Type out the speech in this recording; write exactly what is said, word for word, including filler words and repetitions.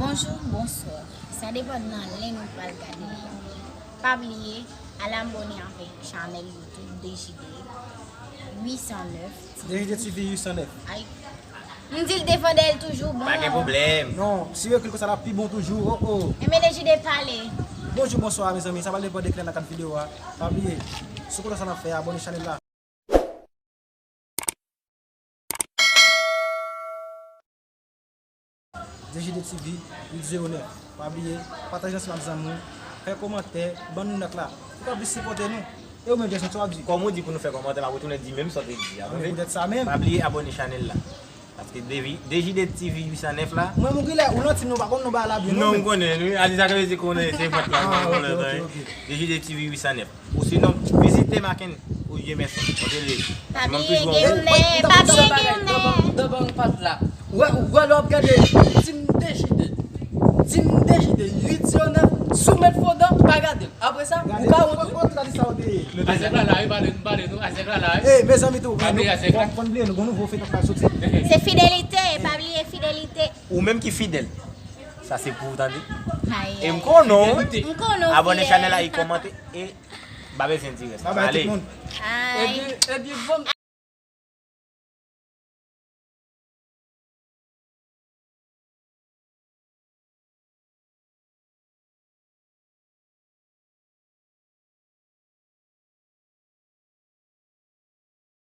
Bonjou, bonswa. Sa depann nan lè nou pral gade li. Pa bliye, al abòne avèk chanèl YouTube D J D uit san nèf. D J D T V uit san nèf. Ay. M di l devan dèyè l toujou, bon. Pa gen pwoblèm. Non, si yo ekri l konsa, l ap pi bon toujou. Oh, oh. Enben, D J D pale. Bonjou, bonswa, mezanmi. Sa pral depann de kilè n ap gad videyo a. Pa bliye, si w kontan sa n ap fè a, abòne chanèl la. D J D T V uit zewo nèf. Pa bliye, pataje ansanm ak zanmi w, fè kòmantè, ban nou nòt la. Pou w ka plis sipòte nou. E ou menm, Jason, sa w ap di? Kòm ou di pou nou fè kòmantè, m ap retounen di menm sa w te di a. Wi, poutèt sa menm. Pa bliye abòne chanèl la. Paske D J D T V uit san nèf la. Mwen, m gilè, ou nan tim nou, pa konn nou ba la byen, non, non, m konnen, wi. A di sa ke se konnen, se fòt la, ah, ok, ok, ok. D J D T V uit san nèf. Ou sinon, vizite Maken ou Jameson. Montre li. Pa bliye gamer, pa bliye gamer. Nan bank pat la. Wè, wè, lè w ap gade, team D J D. Team D J D, uit zewo nèf, si w met fo dan, pa gade l. Apre sa, ou ka wont wi. Azèk la la, wi, pale, pale nou, azèk la la, wi. Ey, mezanmi tou, pa bliye azèk la. Fò n bliye, nou gon nouvo feyton k pral soti. Se Fidelite, pa bliye Fidelite. Ou menm ki fidèl. Sa se pou ou tande. Ay, e m konnen w. M konnen w fidèl. Abòne chanèl la e kòmante e pa bezwen di rès. Babay tout moun. Ay. Ebyen, ebyen, bon.